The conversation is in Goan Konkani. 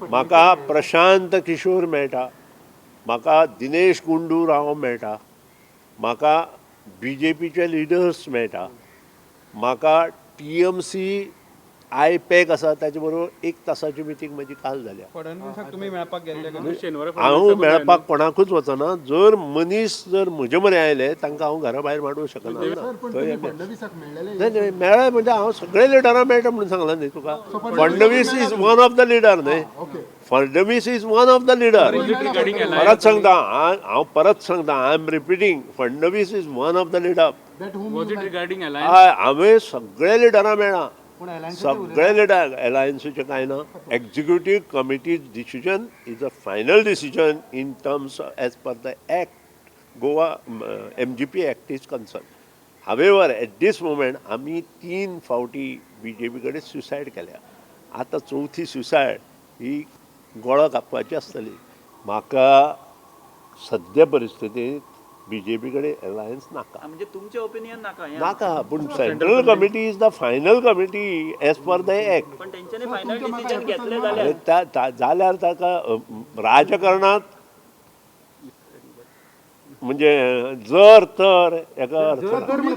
म्हाका प्रशांत किशोर मेळटा, म्हाका दिनेश गुंडू राव मेळटा, म्हाका बीजेपीचे लिडर्स मेळटा, म्हाका टीएमसी आयपॅक आसा ताचे बरोबर एक तासाची मिटींग म्हजी काल जाल्या. फडणवीसाक तुमी मेळपाक गेल्ले काय? शेनवारा हांव मेळपाक कोणाकूच वचना. जर मनीस जर म्हजे म्हऱ्यान आयले, तांकां हांव घरा भायर माडूंक शकना. सर, पण थंय तुम्ही फडणवीसाक मेळलेले? नाही नाही, मेळ्ळे म्हणजे हांव सगळे लिडरां मेळटा म्हणून सांगला न्ही तुका. Fadnavis is one of the leader न्ही? Fadnavis is one of the leader. परत सांगता, हांव परत सांगता, I am repeating, Fadnavis is one of the leader. That whom Was it regarding alliance? हय, हांवें सगळे लिडरां मेळ्ळा, सगळे लिडर. एलायन्सीचें कांय ना. Executive committee decision is a final decision in terms as per the act, Goa MGP Act is concern. However, at this moment आमी तीन फावटी बीजेपी कडेन सुसायड केल्या. आतां चवथी सुसायड ही गळो कापपाची आसतली. म्हाका सद्या परिस्थितींत बीजेपी कडेन एलायन्स नाका. म्हणजे तुमचें ओपिनियन नाका हें? नाका, पूण central committee is the final committee as per the act. पण तेंच्यांनी फायनल डिसिजन घेतलें जाल्यार? अरे, जाल्यार ताका राजकारणात म्हणजे जर तर एका अर्थ ना.